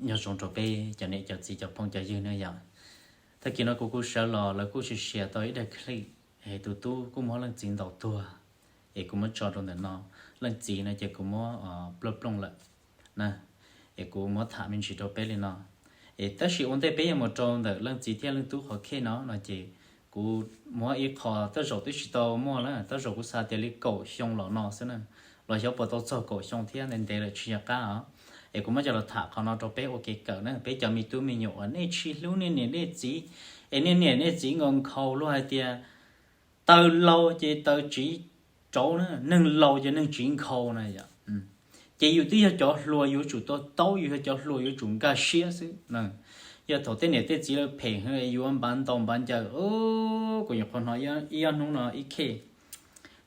Nyob zoo rau peb cov niam cov txiv cov phooj cov ywg na yom. Tag kis no kuv kuj sawv los lawv kuj sim share tau ib daim clip, es tus tub kuj muab leej txiv ntaus tuag, es kuv muab tso rau ntawm no. Leej txiv no ces kuv muab plooj plooj lawm na, es kuv muab tham me ntsis rau peb li no. Es tab sis ua ntej peb yuav mus rau ntawm leej txiv thiab leej tub qhov khej no no ces kuv muab ib qho, tej zaum twb tsis tau muaj na, tej zaum kuv xav tias li kaum xyoo los no xwb na, los xyov puas tau txog kaum xyoo thiab, ntev ntev lawm tsis yog qab os. Es kuv muab coj los tham qhov no rau peb ua kev kawm na, peb cov me tub me nyuam uas nej tsis hlub nej niam nej txiv, es nej niam nej txiv nkaus nkhaus luag hais tias taws laus ces taws tsiv rauv na, neeg laus ces neeg tsiv nkhaus na yom. Ces yus twb yog cov hluas yuav tsum to taub, yus yog cov hluas yuav tsum nkag siab xwb. Yog thaum tej niam tej txiv lawv phem heev yuav npav ntaus npav ncaws, kuv nyuam qhuav hnov ib ob hnub no ib khej,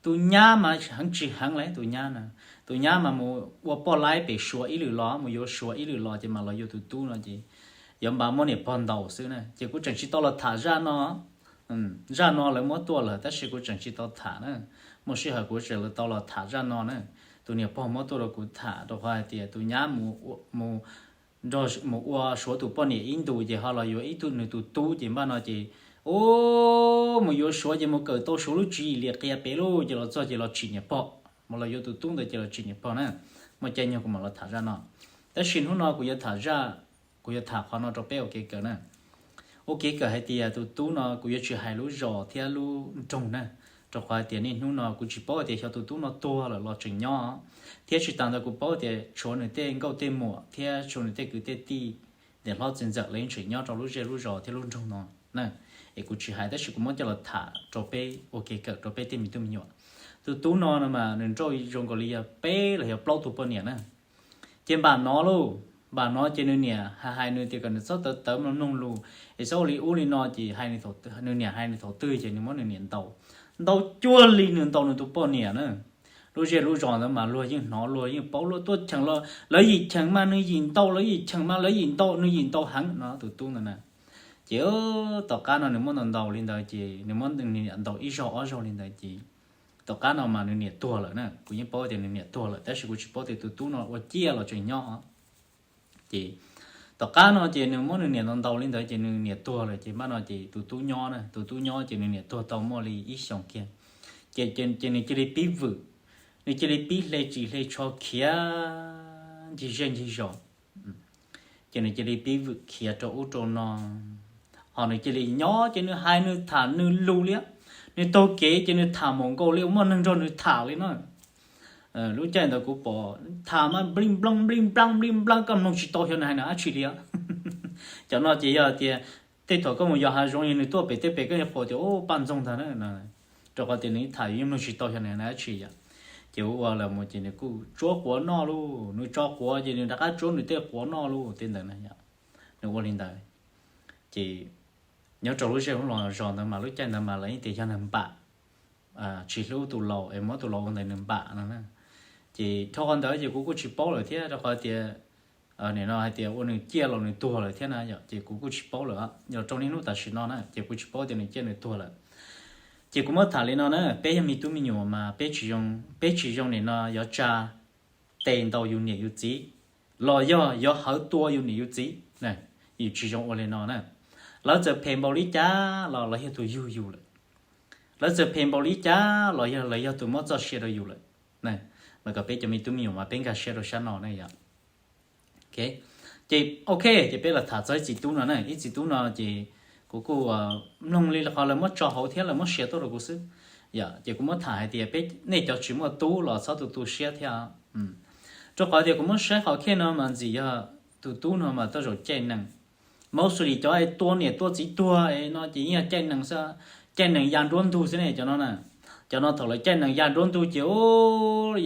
tus nyab mas heev tsis heev li tus nyab na, tus nyab mas mus ua poj laib pem Suav ib lwm los, mus yuav Suav ib lwm los ces mas los yuav tus tub no ces yuav npav muab niam pog ntaus xwb na. Ces kuv tseem tsis tau los tham zaj no, zaj no lawv muab tuaj lawm tab sis kuv tseem tsis tau tham na. Muaj sij hawm kuv tseem tau los tham zaj no na. Tus niam pog muab tuaj rau kuv tham rau qhov hais tias tus nyab mus nrog, mus ua Suav tus poj niam ib ntus ces ho los yuav ib tug nws tus tub ces npaj no ces, u, mus yuav Suav ces mus kawm tau Suav lub tswv yim liam qias pem lauj, ces los txog ces los tsim niam pog, mus los yuav tus tub ntawd ces los tsim niam pog na. Muaj caij nyoog kuv mam los tham zaj no, tab sis hnub no kuv yuav tham zaj, kuv yuav tham qhov no rau peb ua kev kawm na. Ua kev kawm hais tias tus tub no kuv yuav tsis hais lub zos thiab lub nroog na, rau qhov hais tias niaj hnub no kuv tsis paub hais tias xyov tus tub no tuag lawm los tseem nyob, thiab tsis tas ntawd kuv paub tias tshuav nws tej nkauj tej muam thiab tshuav nws tej kwv tej tij, niam hlob txiv ntxawm los yeej tseem nyob rau lub zej lub zos thiab lub nroog no na. Es kuv tsis hais tab sis kuv muab coj los tham rau peb ua kev kawm rau peb tej me tub me nyuam. Tus tub no no mas nws nrauj zoo nkaus li yog peb los yog plaub tug poj niam na. Ces npam no lauj, npam no ces nws niam hais hais nws tias kom nws txhob tawv tawv mloog mloog lus, es txhob ua li ub li no ces hais nws, nws niam hais nws thaum twg ces nws muab nws niam ntaus, ntaus cuag li nws ntaus nws tus poj niam na. Lub zej lub zos ntawd mas luag yeej hnov luag yeej paub, luag tuaj cheem los lawv yim cheem mas nws yim ntaus, lawv yim cheem mas lawv yim ntaus, nws yim ntaus heev no tus tub ntawd na. Ces tom qab no nws muab ntaus ntaus li ntawd ces nws muab nws niam ntaus ib zaug ob zaug li ntawd ces tom qab no mas nws niam tuag lawm na. Kuv yeej paub tias nws niam tuag lawm tab sis kuv tsis paub tias tus tub no ua ciaj los tseem nyob. Ces tom qab no ces nws muab nws niam ntaus ntaus li ntawd ces nws niam tuag lawm ces npaj no ces tus tub nyob na, tus tub nyob ces nws niam tuag tau muaj li ib xyoos kiag. Ces, ces nws cia li pib vwm, nws cia li pib hle ris hle tsho khiav ncig zej ncig zos. Ces nws cia li pib vwm khiav rau ub rau no, ho nws cia li nyob ces nws hais nws tham nws lus li, nws taug kev ces nws tham mus nkaus li muaj neeg nrog nws tham li no. Lub caij ntawd kuv pom tham mas nplij nplooj nplij nplooj nplij nplooj, koj mloog tsis tau xyov nws hais nws dab tsi li. Cov no ces yog tias tej thaum koj mus yos hav zoov es nws tuaj pem tej pem koj yuav pom tias poj ntxoog ntag na, rau qhov tias nws tham yus yeej mloog tsis tau xyov nws hais dab tsi yom. Ces ua ua lawm mus ces nws kuj tsuab quav noj lauj, nws tso quav ces nws rov qab tsuab nws tej quav noj lauj tej ntawd na yom. Nws ua li ntawd ces nyob rau lub zej lub zos ntawd mas lub caij ntawd mas lawv yeej tias yog nws npam, tsis hlub tus laus es muab tus laus ua ntawd nws npam no na. Ces dhau qhov ntawd ces kuv kuj tsis paub lawm thiab rau qhov tias nim no hais tias ua nws ciaj los nws tuag lawm thiab na yom, ces kuv kuj tsis paub lawm. Yog rau niaj hnub tam sim no na ces kuv tsis paub tias nws ciaj nws tuag lawm. Ces kuv muab tham li no na, peb yog me tub me nyuam mas peb tsis zoo, peb tsis zoo nim no yuav tsa tes ntaus yus niam yus txiv, los yog yuav hawv tua yus niam yus txiv, yus tsis zoo ua li no na. Lawv txawm phem npaum li cas los lawv yog tus yug yus lawm. Lawv txawm phem npaum li cas los yog lawv yog tus muab txoj sia rau yus lawm. Mas kom peb cov me tub me nyuam mas peb nkag siab rau sab no na yom. Ces ok, ces peb los tham txog ib txiv tub no na, ib txiv tub no ces kuv kuj mloog li qhov lawv muab tso hauv thiab lawv muab share tuaj rau kuv xwb. Yom, ces kuv muab tham hais tias peb nej cov tsis muaj tub los txhob tu tu siab thiab. Rau qhov tias kuv muab saib qhov khej no mas ntxim yog tus tub no mas tej zaum caij nees, mostly cov tua niam tua txiv tuag no ces yeej yog caij nees xwb, caij nees ya nruab ntug xwb ne cov no na. Cov no thaum lawv caij nees ya nruab ntug ces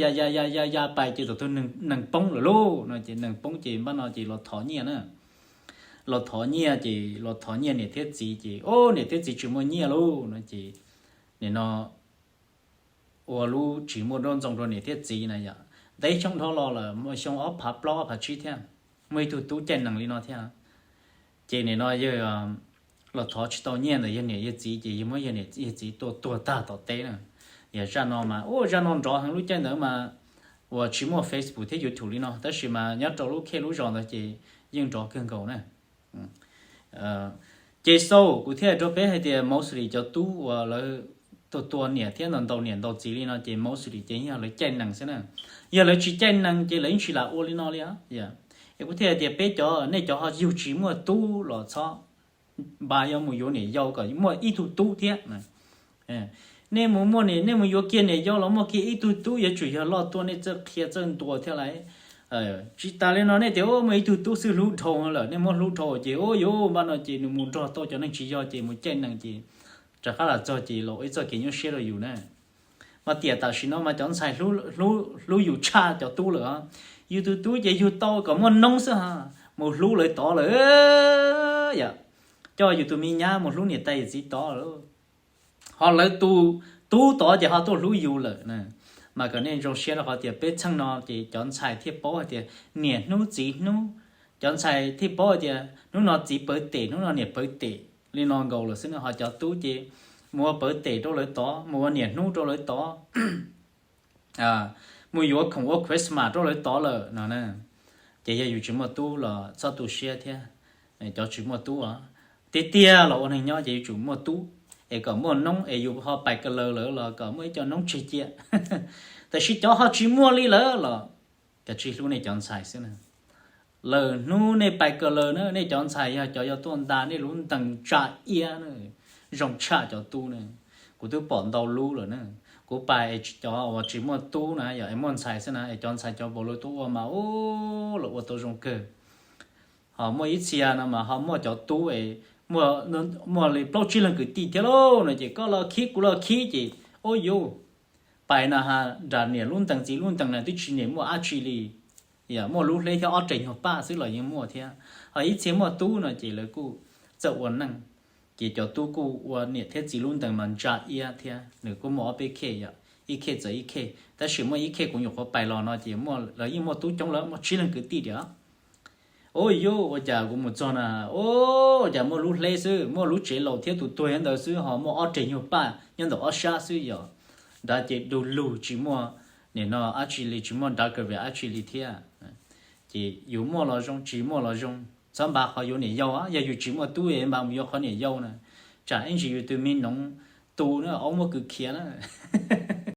ya ya ya ya ya pais ces thaum twg nees poob lawm lauj no ces nees poob ces npaj no ces los thov nyiaj na. Los thov nyiaj ces los thov nyiaj niam thiab txiv ces o niam thiab txiv tsis muaj nyiaj lauj no ces nim no ua lub tsis muaj nruab ntxoo rau niam thiab txiv na yom. Ntev xyoo dhau los lawm, muaj xyoo ob phav plaub ob phav tsib thiab, muaj ib tug tub caij nees li no thiab. Ces nim no yawg los thov tsis tau nyiaj ntawm yawg niam yawg txiv ces yawg muab yawg niam yawg txiv tua tuag tag tom teb na. Yog zaj no mas ua zaj no nrov heev lub caij ntawd mas uas tsis muaj Facebook thiab YouTube li no tab sis mas nyob rau lub khej lub zos ntawd ces yeej nrov kawg nkaus na. Ces so kuv thiaj rau peb hais tias mostly cov tub uas lawv tua tua niam thiab ntaus ntaus niam ntaus txiv li no ces mostly ces yog lawv caij nees xwb na. Yog lawv tsis caij nees ces lawv yeej tsis lam ua li no li. Es kuv thiaj hais tias peb cov, nej cov ho yug tsis muaj tub los txhob npaj yuav mus yuav niam yau kom muaj ib tug tub thiab. Nej mus muaj, nej mus yuav kiag niam yau los muaj kiag ib tug tub, yuav tsum yog loj tuaj nej txawj qhia txawj ntuas thiab lawm. Tsis tas li no nej tias muaj ib tug tub xwb hlub dhau lawm, nej muab hlub dhau ces ua yuav npaj no ces nws mus nrog tau cov neeg tsis yog ces mus caij nees ces rov qab los txog ces los ua ib txoj kev nyuaj siab rau yus na. Mas tiam tam sim no mas cov ntxhais hlub yus tshaj cov tub lawm. Yus tus tub ces yug tau kom muaj noob xwb ha, mus hlub lawv tod lawm. Yog coj yus tus me nyab mus hlub niam tais yawm txiv tod lawm, ho lawv tus tub tod ces ho tuaj hlub yus lawm. Mas kom nej zoo siab rau qhov tias peb txheej no ces cov ntxhais thiaj paub hais tias niam hnub txiv hnub, cov ntxhais thiaj paub hais tias hnub no txiv pawv tes hnub no niam pawv tes li no nkaus lawm xwb no. Ho cov tub ces mus ua pawv tes rau lawv tod, mus ua niam hnub rau lawv tod, mus yuav khoom ua Christmas rau lawv tod lawm no. Ces yog yus tsis muaj tub los txhob tu siab thiab. Cov tsis muaj tub os, tiag tiag los ua neeg nyob ces yuav tsum muaj tub, es kom muaj noob es yus ho pais ka laws lawm los kom muaj ib co noob tseg cia. Tab sis cov ho tsis muaj li lawm los koj tsis hlub nej cov ntxhais xwb na. Lawm hnub nej pais ka laws na, nej cov ntxhais yog cov yuav tuaj nta nej lub ntees ntsa iab na, zoo tshaj cov tub na. Kuv twb pom ntau lub lawm na. Kuv pais es cov uas tsis muaj tub na, yog es muaj ntxhais xwb na, es cov ntxhais cov npaum lawv tuaj ua mas ub, lawv ua tau zoo kawg. Ho muaj ib txhia no mas ho muaj cov tub es muaj li plaub tsib leeg kwv tij thiab lauj no ces koj los khib kuv los khib ces ua yuav pais na ha, nram niam lub ntees txiv lub ntees na twb tsis niam muaj dab tsi li. Yog muaj lub hleb thiab ob reg nyuag paj xwb los yeej muaj thiab. Ho ib txhia muaj tub no ces lawv kuj txawj ua neej, ces cov tub kuj ua niam thiab txiv lub ntees mas ntsa iab thiab, nws kuj muaj ob peb khej, yog ib khej txawm ib khej, tab sis muaj ib khej kuv nyuam qhuav pais los no ces lawv yeej muaj tub coob lawm, muaj tsib leeg kwv tij tiag. Ua yuav ua cas kuv mus txog na, ua cas muaj lub hleb xwb, muaj lub tsev laus thiab tus tuag nyob ntawd xwb, ho muaj ob reg nyuag paj nyob ntawm ob sab xwb, yog nrad ces du lug tsis muaj, nim no dab tsi li tsis muaj nrad kav vim dab tsi li thiab. Ces yus muaj los zoo, tsis muaj los zoo, txhob npaj qhov yuav niam yau, yog yus tsis muaj tub es npaj mus yuav qhov niam yau na, tsam ib ntsis yus tus me noov tu na, aub muab kws khiav na.